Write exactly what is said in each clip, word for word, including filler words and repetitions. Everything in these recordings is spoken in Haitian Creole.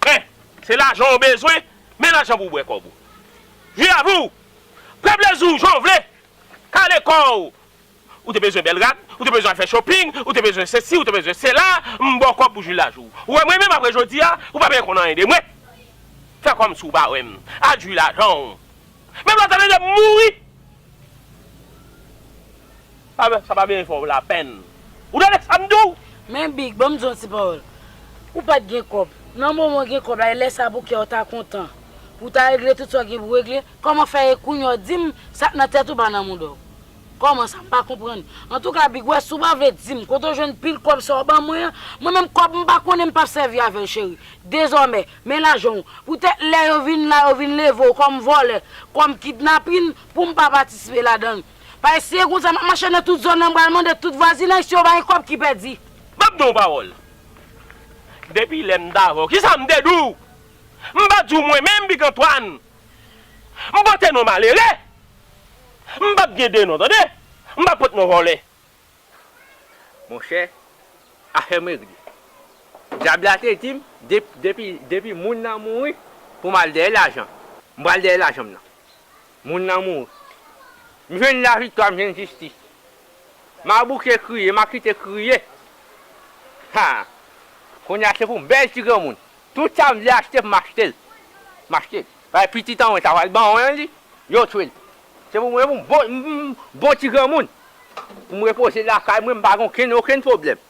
Men, se lajan w bezwen, men lajan pou w bwè kòb ou. Jwi lavi w. Pran plezi w jan w vle. Kale kò w. Ou te bezwen bèl rad, ou te bezwen al fè shopping, ou te bezwen sesi, ou te bezwen sela, m ba w kòb pou jwi lavi w. Ou wè mwen menm apre jodi a, ou pa bezwen konn anyen de mwen. Fè kòmsi w pa wè m. Al jwi lajan w. Menm lè w ta tande m mouri. Sa, sa pa bezwen fè w lapèn. Ou tande sa m di w? Men Big, ban m di w yon ti pawòl. Ou pa t gen kòb. Nan moman w gen kòb la, e lè sa pou kè w ta kontan. Pou w ta regle tout sa w gen pou w regle. Kòman fè e kounye a w di m sa k nan tèt ou pa nan mouda w? Kòman sa? M pa konprann. Antouka, Big, wè, si w pa vle di m kote w jwenn pil kòb sa w ban mwen an, mwen menm kòb m pa konnen, m p ap sèvi avè l, cheri. Dezòmè, men lajan w. Poutèt lè yo vin la, yo vin leve w kòm vòlè, kòm kidnapin, pou m pa patisipe ladan l. Paske si e konsa, m ap mache nan tout zòn nan, m pral mande tout vwazinay si yo pa gen kòb ki pèdi. M ap di w yon pawòl. Depi lè m t avè w, kisa m te di w? M pa di w mwen menm, Big Antoine. M pote non malere. M p ap gen de non, tande? M p ap pot non vòlè. Monchè, afè m regle. Dyab la te di m, dep-, depi, depi moun nan mouri, pou m al dèyè lajan. M pral dèyè lajan m nan. Moun nan mouri. M jwenn laviktwa, m jwenn jistis. M a bouke kriye, m a kite kriye. Ha! Kounye a se pou m bèl ti granmoun. Tout sa m vle achte pou m achte l. M achte l. Paske pitit an mwen ta pral ban mwen li, yo tchwe l. Se pou mwen, pou m bon, m, m, m bon ti granmoun. Pou m repoze lakay mwen, m pa gen okenn, okenn pwoblèm.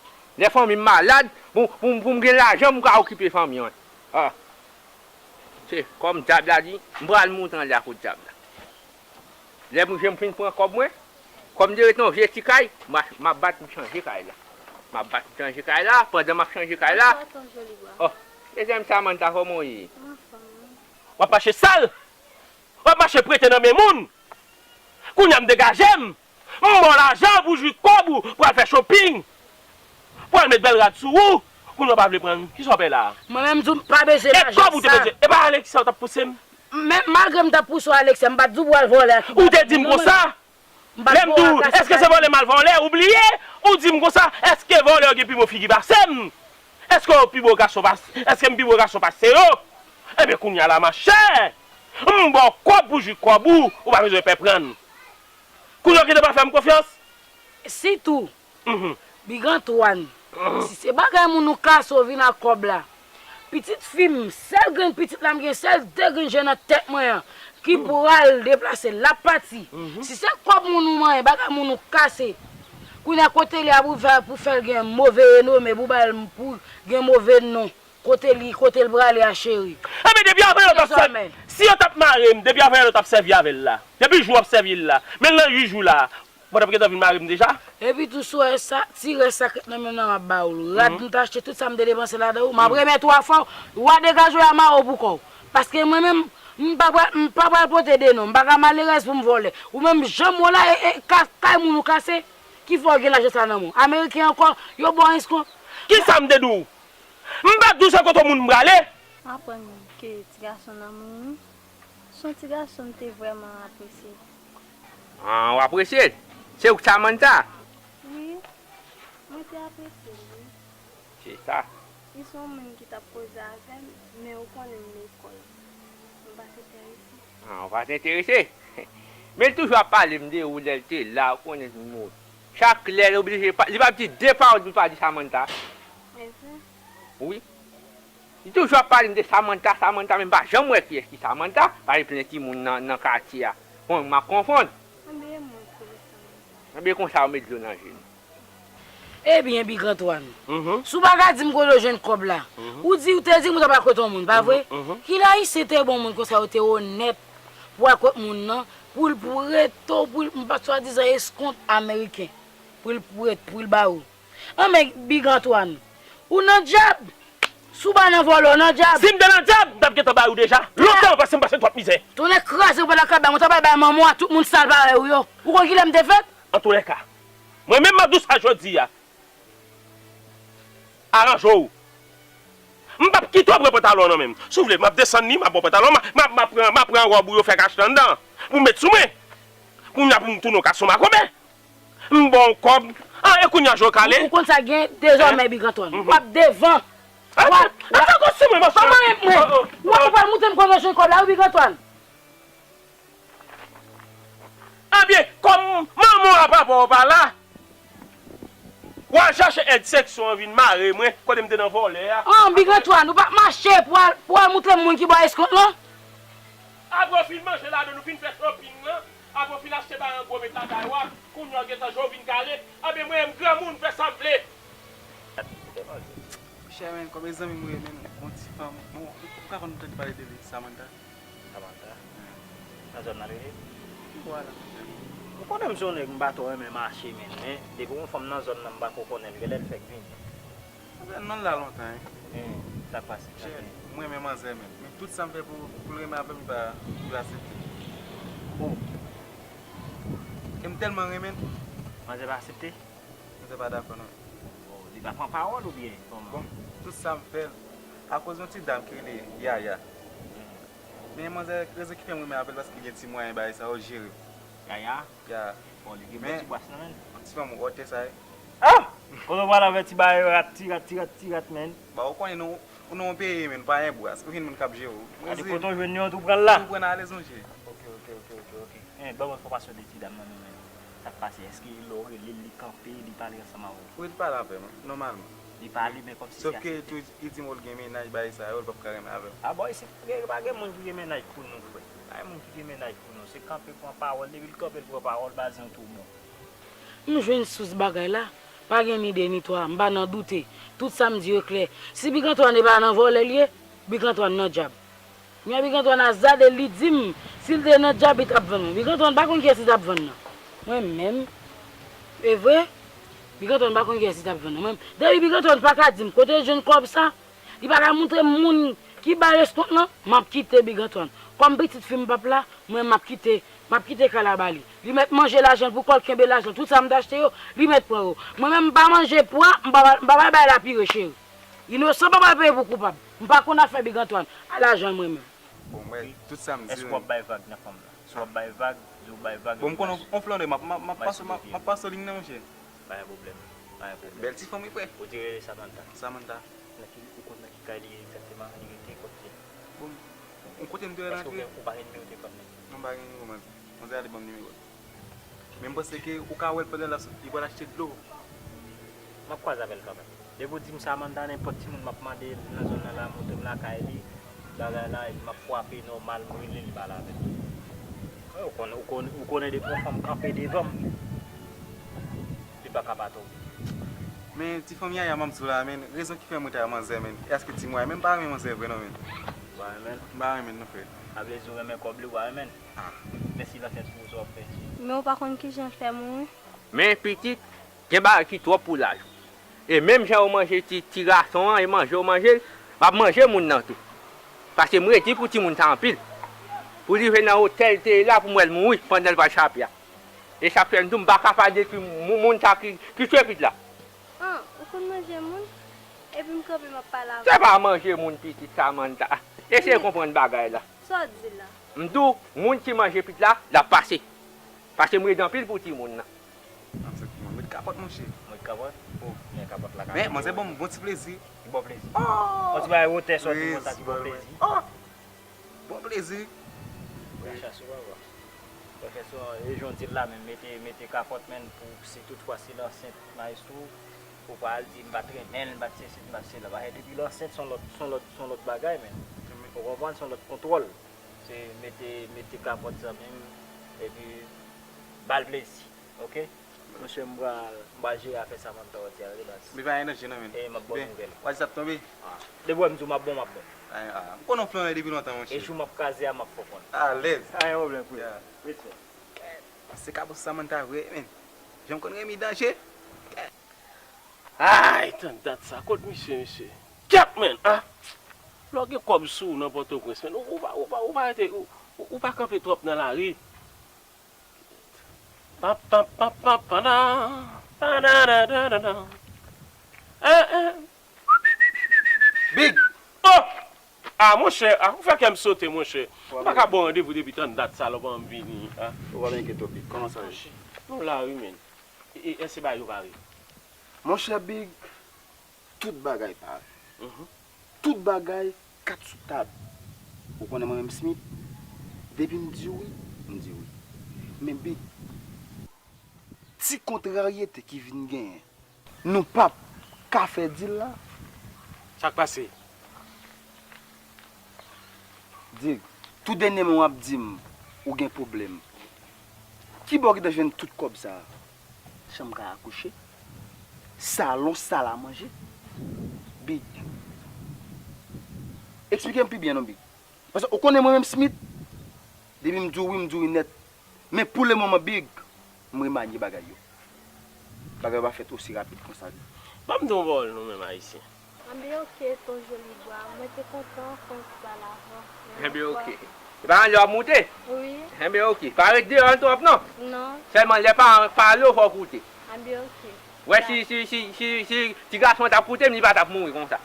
Lè fanmi m malad, pou, pou, pou m gen lajan, m ka okipe fanmi mwen. Ah. Se kòm dyab la di, m pral moute anlè a kot dyab la. Lè m, jan m fin pran kòb mwen, kòm m te ret nan vye ti kay, m a, m ap bat pou chanje kay la. M ap bat pou chanje kay la, pandan m ap chanje kay la. Bonswa, tonton Jolibwa. Oh, mezanmi, Samantha, kòman w ye? M anfòm, wi. W ap mache sal! W ap mache prete nan men moun! Kounye a m degaje m! M ba w lajan pou jwi kòb ou, pou al fè shopping, pou al met bèl rad sou ou, kounye a w pa vle pran l. Kisa w fè la a? Mwen menm, m di w m pa bezwen lajan sa. E kòb ou te bezwen? E pa Alexia ou t ap pouse m? Men malgre m t ap pouse w, Alexia, m pa t di w pou al vòlè ak kidnapin non, men. Ou te di m konsa? Lè m di w, èske se vòlè m al vòlè, ou bliye? Ou di m konsa, èske vòlè yo gen pi bon figi pase m? Èske yo pi bo gason pas-, èske m pi bo gason pase yo? Ebyen, kounye a la, machè, m ba w kòb pou jwi kòb ou, ou pa bezwen pè pran. Kounye a w gentan pa fè m konfyans? Sitou, mhm, Big Antoine, si se bagay moun ou kase w vin ak kòb la, pitit fi m, sèl grenn pitit la m gen, sèl de grenn je nan tèt mwen an, ki pral deplase, l ap pati. Mhm. Si se kòb moun ou manyen, bagay moun ou kase, kounye a kote li a pou fè, pou fè l gen move renome, pou bay l, pou gen move non. Kote li, kote l prale a, cheri? Ebyen, depi avanyè yo t ap sèvi, si yo t ap mare m, depi avanyè yo t ap sèvi avè l la. Depi jou w ap sèvi l la. Men l nan uit jou la. Mwen t ap gentan vin mare m deja. Epi tou, si w wè sa, ti rès sa k ret nan men m nan, m ap ba ou l. Rad m t achte, tout sa m te depanse ladan ou, m ap remèt ou a fò w. W a degaje w, y a mare w pou kò w. Paske mwen menm, m pa pral, m pa pral pote de non. M pa ka malerèz pou m vòlè. Ou menm, jan m wè w la, e, e, ka-, kay moun ou kase, ki fè w gen lajan sa nan men w. Ameriken ankò, yo ba w eskon. Kisa m te di w? M pa t di w se kote moun m prale. M aprann ke ti gason nan mouri. Se yon ti gason m te vrèman apresye. Ah, w apresye l? Se ou k Samantha? Wi, mwen te apresye l, wi. Se sa. Li se yon moun ki t ap koze avè m, men ou konnen m lekòl. Mwen pa t enterese. Ah, ou pa t enterese? Men l toujou ap pale m de ou lè l te la, ou konnen nou. Chak lè l oblije pa-, li p ap di de pawòl pou l pa di Samantha. E vre? Wi. Li toujou ap pale m de Samantha, Samantha, men m pa janm wè kiyès ki Samantha, pale plen timoun nan, nan katye a. Bon, m ap konfonn. Anben, e mwen k rele Samantha. Anben, konsa ou met dlo nan je nou. Ebyen, Big Antoine, si w pa ka di m kote w jwenn kòb la, ou di, ou te di m ou t ap al kot yon moun, pa vre? Kilè Ayisyen te bon moun konsa, yo te onèt pou al kot moun nan, pou l prete w, pou l, m pa swadizan eskont ameriken, pou l prete, pou l ba ou. Anben, Big Antoine, ou nan djab! Si w pa nan vòlè, w nan djab! Si m te nan djab, m t ap gentan bay ou deja. Lontan, paske m pase twòp mizè. Tonnè kraze w pa t ap ka bay mwen, w ta pral bay manman w ak tout moun sal parèy ou yo. Ou konn kilè m te fèt? Antoulèka, mwen menm m ap di w sa jodi a. Aranje w. M p ap kite w pran pantalon an nan men m. Si w vle, m ap desann li, m ap ba w pantalon, m a- m ap m ap pran m ap pran wòb ou yo fè kache anndan an, pou m met sou mwen. Kounye a pou m tounen w ka son makonbè. M ba w kòb. An, e kounye a je w kale. Ou konn sa gen dezòmè, Big Antoine. W ap devan. W ap Atake w sou mwen, monchè. Kòman e mwen? W ap pral montre m kòman jwenn kòb la, wi, Big Antoine. Ebyen, kòm manman w ak papa w pa la, w al chache èd seksyon an vin mare mwen, kote m te nan vòlè a. An, Big Antoine, ou pa mache pou al, pou al montre m moun ki ba w eskont lan? Apre w fin manje ladan, nou fin fè shopping lan, apre w fin achte bagay an gwo met lakay w a, kounye a w gentan je w vin kale, ebyen mwen menm granmoun fè sa m vle. Chè, men, kòm e zanmi m ye, men, yon ti fanm, bon, ou ka konn tande pale de li, Samantha. Samantha? Nan zòn nan li ye? Vwala. Ou konnen m se yon nèg m pa twò renmen mache, men, men, depi yon fanm nan zòn nan m pa ko konnen l, genlè l fèk vini. Anben, non l la lontan, wi. Sa k pase? Chè, m renmen manzè, men, men tout sa m fè pou, pou l renmen avè m, li pa, li pa aksepte. Oh. E m tèlman renmen l. Manzè pa aksepte? Mwen te pa dakò non. Oh, li pa pran pawòl oubyen kòman? Bon, tout sa m fè l, akoz yon ti dam ki rele Yaya. Men manzè, rezon ki fè m renmen avè l, paske li gen ti mwayen bagay sa yo jere. Yaya? Ya. Bon, li gen bon ti bras nan men l. Yon ti fanm wòtè sa ye. Ah! Kote w pral avè ti bagay rat, ti rat, ti rat, ti rat, men. Ba, ou konnen nou, nou nan yon peyi, men, pa gen bras. Ou jwenn moun k ap jere w. Gade kote w jwenn li, ou tou pran l la. Ou pran l alèz, monchè. Ok, ok, ok, ok, ok. Hein, ban m enfòmasyon de ti dam nan non, men. Sa k pase? Èske lè w rele l, li kanpe, li pale ansanm avè w? Wi, li pale avè m, nòmalman. Li pale, men kòmsi se aksepte. Sòf ke tou, li di m, o, l gen mennaj, bagay sa yo, li p ap ka renmen avè m. A bon, isit, gen, pa gen moun ki gen mennaj pou nou, frè. Pa gen moun ki gen mennaj pou nou. Se kanpe pran pawòl, depi l kanpe, l pran pawòl, bazan tou bon. M jwenn sous bagay la, pa gen ni de ni twa, m pa nan doute. Tout sa m di yo klè. Si Big Antoine e pa nan vòlè l ye, Big Antoine nan djab. Kounye a Big Antoine a zade, li di m, si l te nan djab, li t ap vann mwen. Big Antoine pa konn kiyès li t ap vann nan. Mwen menm, e vre, Big Antoine pa konn kiyès li t ap vann nan. Mwen, depi Big Antoine pa ka di m kote l jwenn kòb sa, li pa ka montre m moun ki ba l eskont lan, m ap kite Big Antoine. Kòm pitit fi m p ap la, mwen m ap kite, m ap kite kay la ba li. Li mèt manje lajan l pou kò l, kenbe lajan l. Tout sa m t achte yo, li mèt pran yo. Mwen menm m pa manje pwa, m pa, m pa pral bay la pire cheri. Inosan pa pral peye pou koupab. M pa konn afè Big Antoine. A lajan l mwen menm. Bon, mwen, tout sa m di. Èske w ap bay vag nan fanm nan? Si w ap bay vag, di w bay vag. Bon, m konnen yon flandè, m ap, m ap, m ap pase, m ap, m ap pase liy nan, monchè. Pa gen pwoblèm. Pa gen pwoblèm. Bèl ti fanm, wi, frè. Ou di rele Samantha? Samantha. Nan ki, ou konn nan ki kay li egzakteman, li rete, kote? Bon, yon kote m te wè l antre. Èske ou gen, ou pa gen nimewo telefòn li? Non, m pa gen nimewo, man. Manzè a te ban m nimewo l. Men m panse ke ou ka wè l pandan l ap sot, li pral achte dlo. M ap kwaze avè l kanmenm. Depi w di m Samantha, nenpòt timoun m ap mande nan zòn nan la, montre m lakay li, bagay la, epi m ap frape nòmal, m rele l, li pale avè m. Ou konnen, ou konnen, ou konnen depi yon fanm kanpe devan m, li pa ka pa tonbe. Men ti fanm Yaya m ap di w la, men, rezon ki fè m rete ak manzè, men, e èske ti mwayen, men m pa renmen manzè vre non, men. Ou pa renmen l? M pa renmen l non, frè. Sa vle di ou renmen kòb li, ou pa renmen l? Ah. Men si l anfèt pou ou, sa w ap fè? Men ou pa konn kijan l fè mouri? Men pitit, gen bagay ki twòp pou laj ou. E menm jan ou manje ti, ti gason an, e manje ou manje l, m ap manje moun nan tou. Paske m redi pou timoun sa anpil. Pou li rive nan otèl te ye la, pou m wè l mouri pandan l pral chape a. E sa k fè m di w m pa ka pa detwi moun, moun sa ki, ki tchwe pitit la. An, ou konn manje moun? Epi m kanpe m ap pale avè w. Se pa manje moun pitit Samantha. Eseye konprann bagay la. Sa w di la? M di w, moun ki manje pitit la, l ap pase. Paske m redi anpil pou timoun nan. Nan sèt moun. Met kapòt, monchè. Met kapòt? Oh. Men kapòt la ka. Men, manzè ban m bon ti plezi. Li ba w plezi? Oh! Yon ti bagay wotè sòti konsa ki ba w plezi? Oh! Bon plezi. Bèl chas wi, papa. Bèl chas wi, e jan w di l la menm, mete, mete kapòt, men, pou si toutfwa si l ansent, maestro, Ou pral di m pa t renmen l, m pa t sesi, m pa t sela. Paske depi l ansent, se yon lòt, se yon lòt, se yon lòt bagay, men. Ou konprann, se yon lòt kontwòl. Se mete, mete kapòt zanmi m, epi ba l plezi, oke? Monchè, m pral, m pral jere afè sa, man, ta w di a, wi, baz. Men pa gen danje, non, men. E, m ap ba w nouvèl. Wazap tonbe? Ah. Depi w wè m di w m ap bon, m ap bon. Ah, ah, m konnen w flanbe depi lontan, monchè. E jou m ap kraze a, m ap fè w konnen. Alèz. Pa gen pwoblèm, frè. Yeah. Respè. Se kapòt sa, man, ta vre, men. Jan m konn renmen danje. Ay, tann dat sa, kot misye, mesye? Kèt, men, ah! Lè w gen kòb sou ou nan Pòtoprens, men, ou, ou pa, ou pa, ou pa rete, ou, ou, ou pa kanpe twòp nan lari. Pa, pa, pa, pa, pa, da, pa, da, da, da, da, da. Eh, eh. Big! Oh! Ah, monchè, ah, ou fè kè m sote, monchè. M pa ka ba w randevou depi tann dat sa, lè w pa janm vini, ah. Ou pa enkyete w, Big. Kòman sa ye? Nou la, wi, men. E, e, èske bagay yo pare? Monchè Big, tout bagay pare. Mhm. Tout bagay, kat sou tab. Ou konnen mwen menm Smith, depi m di wi, m di wi. Men Big, ti kontraryete ki vin genyen, nou p ap ka fè deal la. Sa k pase? Dig, tou dènyèman w ap di m ou gen pwoblèm. Ki bò w gentan jwenn tout kòb sa a? Chanm ka akouche? Salon, sal a manje? Big, eksplike m pi byen non, Big. Paske ou konnen mwen menm Smith, depi m di w wi, m di w wi nèt. Men pou le moman, Big, m remanye bagay yo. Bagay yo pa fèt osi rapid konsa. Ban m di w yon pawòl, nou menm Ayisyen. Anben oke, ton joli bwa. Mwen te kontan konsa la avan. Anben oke. E pa anlè w ap moute? Wi. Anben oke. Pa ret deyò l twòp non. Non. Sèlman lè paran pale w fò w koute. Anben oke. Wè si, si, si, si, si ti gason t ap koute m, li pa t ap mouri konsa.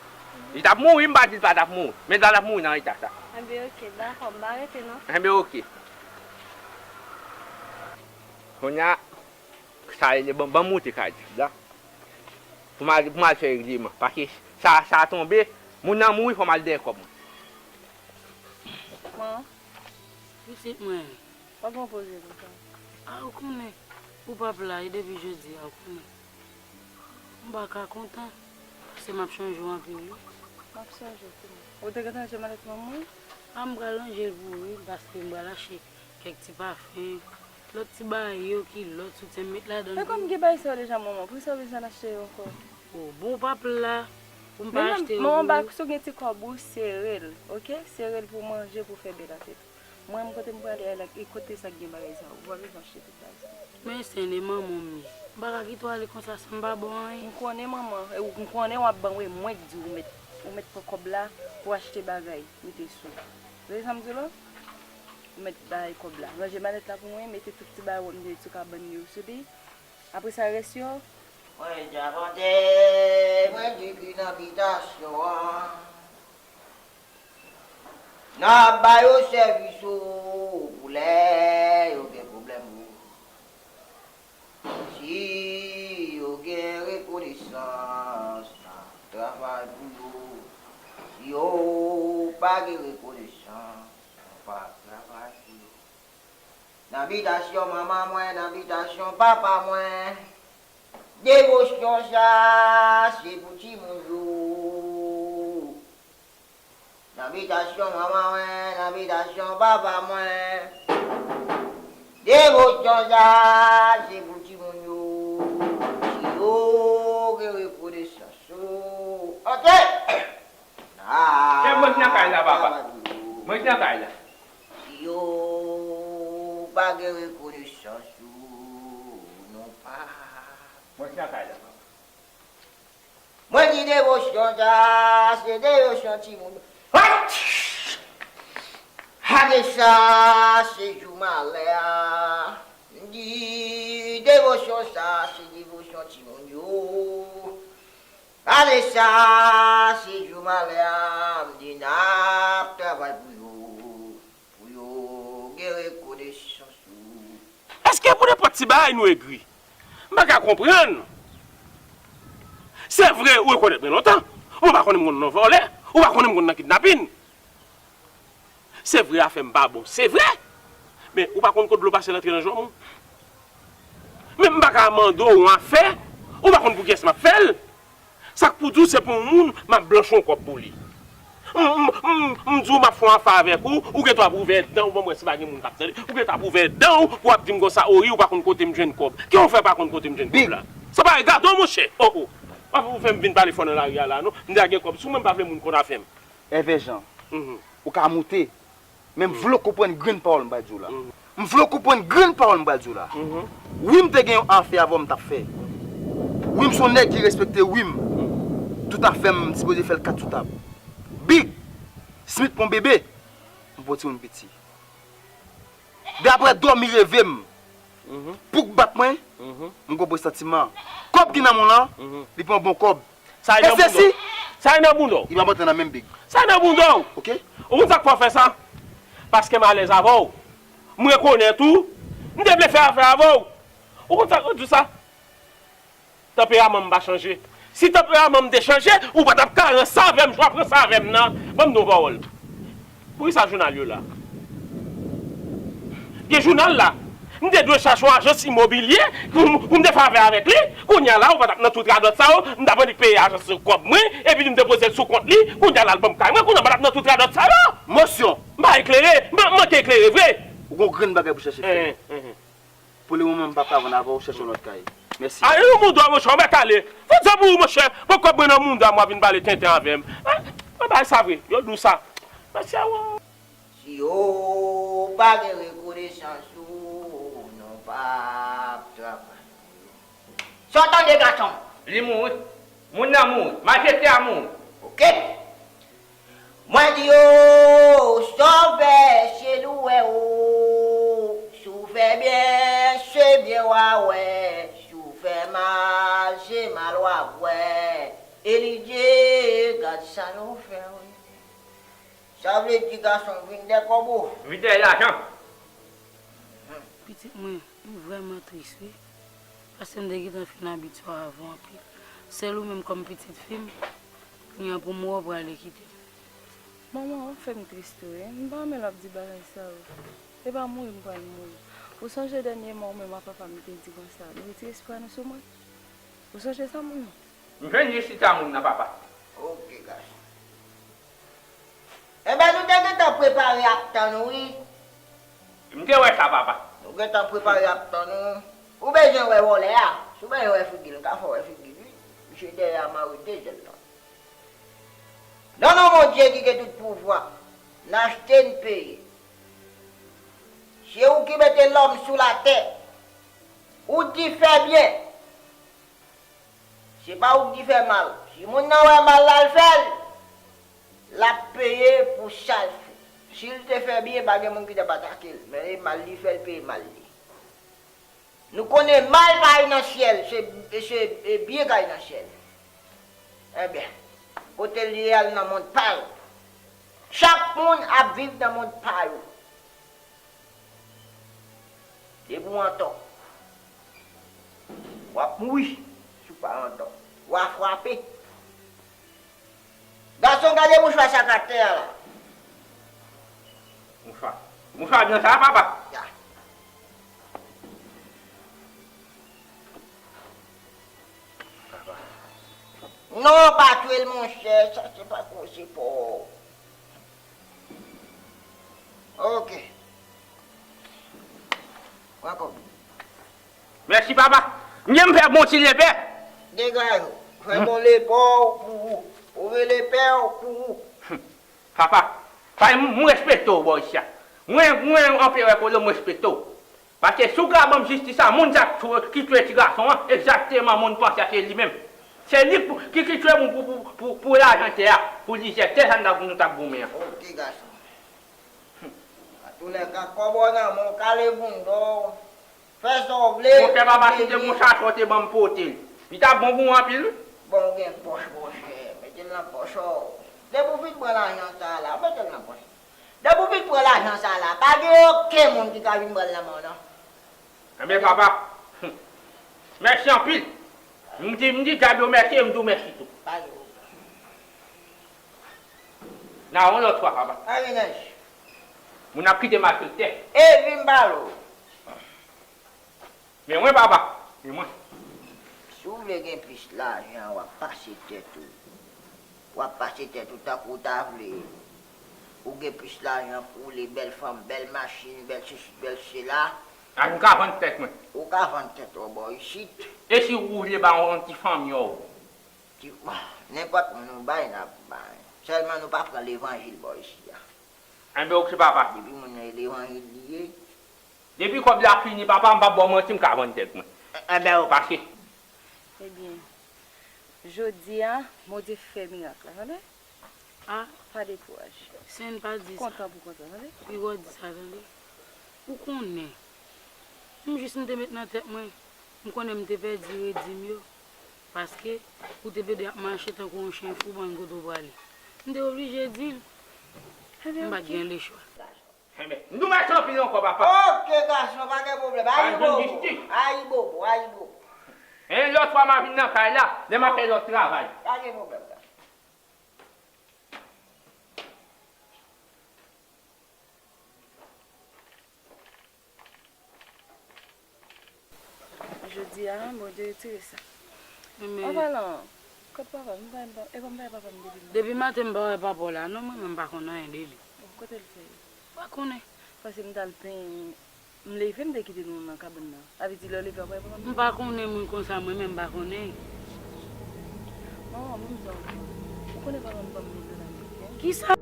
Li t ap mouri, m pa di l pa t ap mouri. Men l pa t ap mouri nan eta sa. Anben oke, dakò, m pa rete non. Anben oke. Kounye a, sa rele ban, ban m moute kay la. Pou m al, pou m al fè regleman. Paske sa, sa tonbe, moun nan mouri, fò m al dèyè kòb mwen. Manman. Pitit mwen. W ap gen yon poze konsa. A, ou konnen, ou p ap la, e depi jodi a, ou konnen. M pa ka kontan, paske m ap chonje w anpil, wi. M ap sonje w tou. Ou te gentan ranje malèt manman w? A, m pral ranje l pou ou, wi, paske m pral achte kèk ti pafen, lòt ti bagay yo, kilòt, soutyen m met ladan l tou. Men kòm gen bagay sa yo deja, manman, poukisa w bezwen achte yo ankò? O, bon, w p ap la pou m pa achte yo pou ou. Men manman, si w gen ti kòb ou, sere l, oke? Sere l pou w manje, pou w fè bèl avè l. Mwen menm kote m prale a la, e kote sa k gen bagay sa yo? Ou pa bezwen achte tout bagay sa yo. Men se de manman m ye. M pa ka kite w ale konsa san m pa ba w anyen. M konnen manman, e ou, m konnen w ap ban m, e mwen k di w mèt, ou mèt pran kòb la pou w achte bagay, mete sou. Tande sa m di w la? Ou mèt bay kòb la. Ranje malèt la pou mwen, mete tout ti bagay w ap mete sou kabann yo sou li. Apre sa, rès yo. Mwen chapantye, mwen depi nan bitasyon an. N ap ba yo sèvis o, pou lè yo gen pwoblèm o. Si yo gen rekonesans, n ap travay pou yo. Si yo pa gen rekonesans, nou p ap travay pou yo. Nan bitasyon manman mwen, nan bitasyon papa mwen, devosyon sa se pou timoun yo. Nan bitasyon manman mwen, nan bitasyon papa mwen, devosyon sa se pou timoun yo. Si yo gen rekonesans yo, antre! Kè mwen nan kay la, papa. Mwen nan kay la. Si yo pa gen rekonesans yo, nou pa. Mwen nan kay la, papa. Mwen di devosyon sa, se devosyon timoun. Hat! Hade sa, se jou malè a. M di devosyon sa, se devosyon timoun yo. Pale sa, se jou malè a, m di n ap travay pou yo, pou yo gen rekonesans yo. Èske pou nenpòt ti bagay nou egri? M pa ka konprann. Se vre, ou rekonèt mwen lontan. Ou pa konnen m konn nan vòlè, ou pa konnen m konn nan kidnapin. Se vre afè m pa bon, se vre. Men ou pa konn kot dlo pase l antre nan janm ou. Men m pa ka mande w yon afè, ou pa konn pou kiyès m ap fè l. Sa k pou di w se pou yon moun m ap blanchi yon kòb pou li. M, m, m, m di w m ap fè yon afè avèk ou, ou gen dwa ap ouvè dan w, ban m wè si pa gen moun k ap tande. Ou gen dwa ap ouvè dan w pou w ap di m konsa, o wi, ou pa konn kote m jwenn kòb. Ki w fè pa konn kote m jwenn kòb la? Sa pa egare w, monchè. O, o. W ap ou fè m vin pale fò nan lari a la, non. M deja gen kòb sou mwen, m pa vle moun konn afè m. Èvè Jan, ou ka moute, men m vle w konprann grenn pawòl m pral di w la. M vle w konprann grenn pawòl m pral di w la. Wi, m te gen yon afè avè w m t ap fè. Wi, m se yon nèg ki respekte, wi, m. Tout afè m, m sipoze fè l kat sou tab. Big, Smith pran bebe, m pran timoun piti. Dapre dòmi reve m, pou k bat mwen, m gon presantiman. Kòb ki nan men w lan, li pa yon bon kòb. Sa e nan bounda w. Sa e nan bounda w. Li p ap antre nan menm big. Sa e nan bounda w. Ok? Ou konn sa k fè w fè sa? Paske m alèz avè w. M rekonèt ou. M te vle fè afè avè w. Ou konn sa k fè w di w sa? Tanperaman m pa chanje. Si tanperaman m te chanje, ou pa t ap ka ranse avè m jan w ap ranse avè m nan. Ban m di w yon pawòl. Poukisa jounal yo la? Gen jounal la. M te dwe chache yon ajans imobilye pou m, pou m te fè afè avèk li. Kounye a la, ou pa t ap nan tout radòt sa yo. M t ap annik peye ajans yo kòb mwen, epi m te poze l sou kont li. Kounye a la, l ban m kay mwen. Kounye a, ou pa t ap nan tout radòt sa yo. Mosyon. M pa eklere. M pa, m manke eklere vre. Ou gon grenn bagay pou chèche fè. Pou le moman, m p ap ka vann avè w, chèche yon lòt kay. Mèsi. Ale nan bounda w, monchè, ou mèt ale. Fò di pou ou, monchè, pran kòb mwen nan bounda m, w ap vin pale tenten avè m. An, mwen bay sa vre, yo di w sa. Mèsi a ou. Si yo pa gen rekonesans ou, nou p ap travay. Sa w tande, gason? Li mouri. Moun nan mouri. Malfektè a mouri. Ok. Mwen di yo, sa w fè, se louwe ou. Si w fè byen, se byen w a wè. Si w fè mal, se mal w ap wè. Elidye, gad sa nou fè wi. Sa vle di gason vin dè kòb ou. Vin dè lajan. Pitit mwen, m vrèman tris wi. Paske m te gentan fin abitye w avè w anpil. Sèl ou menm kòm pitit fi m, kounye a pou m wè w prale kite m. Manman, w ap fè m tris tou wi. M pa renmen lè w ap di bagay sa yo. Se pa mouri m pral mouri. Ou sonje dènyèman ou menm ak papa m te di konsa, nou retire espwa nou sou mwen? Ou sonje sa, manman? M jwenn li chita moun nan, papa. Ok, gason. Enben, nou te gentan prepare ap tann ou, wi. M te wè sa, papa. Nou gentan prepare ap tann ou. Ou bezwen wè vòlè a? Si w bezwen wè figi l, m ka fè w wè figi l, wi. Misye dèyè a mare de zèl lan. Nan non Bondye ki gen tout pouvwa, n achte, n peye. Se ou ki mete lòm sou latè. Ou di fè byen. Se pa ou k di fè mal. Si moun nan wè mal la, l fè l, l ap peye pou sa l fè. Si l te fè byen, pa gen moun ki t ap atake l. Men e mal li fè, l peye mal li. Nou konnen mal pa al nan syèl, se, se, e, byen k al nan syèl. Enben, kote l ye a, l nan mond pa l. Chak moun ap viv nan mond pa yo. Depi w antò, w ap mouri. Si w pa antò, w a frape. Gason, gade mouchwa sa k atè a la. Mouchwa. Mouchwa blan sa, papa. Ya. Papa. Non, pa twe l, monchè. Sa se pa kòb, se pa w. Ok. Pran kòb. Mèsi, papa. M fè bon ti lepè. Degaje w. Fè bon lepè w pou ou. Pwouve lepè w pou ou. Papa, pa, m, m respekte w, bò isi a. Mwen, mwen, anperè Kolo, m respekte w. Paske si w ka ban m jistis sa, moun sa k twe, ki twe ti gason an, egzakteman moun panse a se li menm. Se li k pou, ki, ki twe moun pou, pou, pou, pou lajan tè a, pou lizè tè sa n t ap, nou t ap goumen an. Ok, gason. Atoulèka, kòb ou nan men w, kale bounda w, fè sa w vle. Monchè, papa, si se te yon chache w te ban m pote l, li t ap bon pou mwen anpil, wi. Bon, ou gen pòch, monchè, mete l nan pòch ou. Depi w fin pran lajan sa a la, mete l nan pòch. Depi w fin pran lajan sa a la, pa gen okenn moun ki ka vin pran l nan men w, non. Enben, papa, mèsi anpil. M di, m di djab yo mèsi e m di w mèsi tou. Pa gen pwoblèm. N a wè w yon lòt fwa, papa. Pa gen anyen. Moun ap kite malfektè. E vin m pale w. Men mwen, papa. Men mwen. Si w vle gen plis lajan, w ap pase tèt ou. W ap pase tèt ou tankou w ta vle. Ou gen plis lajan pou w le bèl fanm, bèl machin, bèl sesi, bèl sela. A, m ka vann tèt mwen. Ou ka vann tèt ou bò isit. E si ou vle ba yon ti fanmi w? Ti, nenpòt moun ou bay, n ap bay. Sèlman nou pa pran levanjil bò isi a. Enben, oke, papa. Depi moun nan e levanjil li ye. Depi kòb la fini, papa, m p ap ba w manti, m ka vann tèt mwen. Enben, oke. Pase. Ebyen, jodi a, Bondye fè mirak la, tande? A, pa dekouraje. Sèn pa di sa. Kontan pou kontan, tande? Piwo di sa, tande? Ou konnen. M jis m te met nan tèt mwen, m konnen m te pèdi redi m yo. Paske, ou te plede ap mache tankou yon chen fou, ban kote w prale. M te oblije di l. M pa t gen lechwa. Enben, m di w mèsi anpil ankò, papa. Oke, gason, pa gen pwoblèm. Ayibobo, ayibobo, ayibobo. E yon lòt fwa, m a vin nan kay la, lè m a fè lòt travay. Pa gen pwoblèm, gason. Jodi a, Bondye retire sa. An palan, kot papa m? M pa, m pa, e pa m pa wè papa m depi maten. Depi maten m pa wè papa w la non, mwen menm m pa konn anyen de li. Bon, kote l fè ye? M pa konnen. Paske m t al penyen, m leve m te kite nou nan kabann nan. Sa vle di lè w leve w ap wè papa m? M pa konnen moun konsa, mwen menm m pa konnen. Manman, ban m di w yon bagay. Ou konnen papa m ban m yon dola ameriken? Kisa?